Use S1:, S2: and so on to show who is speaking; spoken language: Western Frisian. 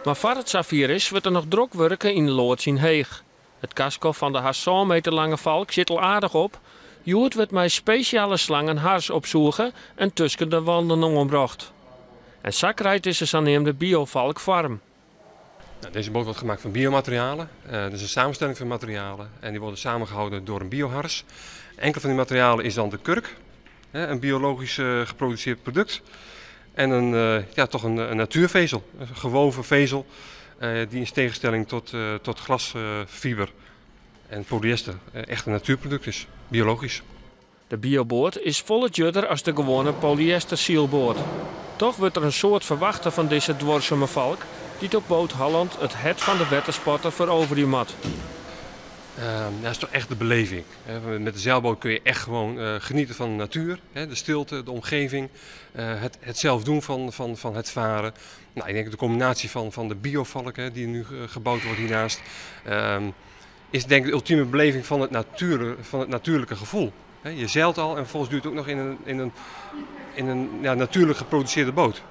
S1: Mar foar it safier is, wurdt der noch drok wurke yn de loads yn Heech. It kasko fan de hast 7 meter lange Valk sit al aardich op. Hjoed wurdt mei spesjale slangen hars opsûge en tusken de wanden oanbrocht. En sa krijt dizze saneamde biofalk foarm.
S2: Nou, deze boot wordt gemaakt van biomaterialen. Dus een samenstelling van materialen. En die worden samengehouden door een biohars. Enkel van die materialen is dan de kurk. Hè, een biologisch geproduceerd product. En ja, toch een natuurvezel. Een gewoven vezel. Die in tegenstelling tot glasfiber en polyester echt een natuurproduct is. Biologisch.
S1: De bioboat is folle djurder as de gewoane polyesterseilboat. Dochs wurdt der in soad ferwachte fan dizze duorsume Valk, dy't op Boot Holland it hert fan de wettersporter feroverje moat.
S2: Ja, dat is toch echt de beleving. Hè. Met de zeilboot kun je echt gewoon genieten van de natuur, hè, de stilte, de omgeving, het zelf doen van het varen. Nou, ik denk de combinatie van de biovalk, hè, die nu gebouwd wordt hiernaast, is denk ik de ultieme beleving van het natuurlijke gevoel. Hè, je zeilt al en vervolgens doe je het ook nog in een, ja, natuurlijk geproduceerde boot.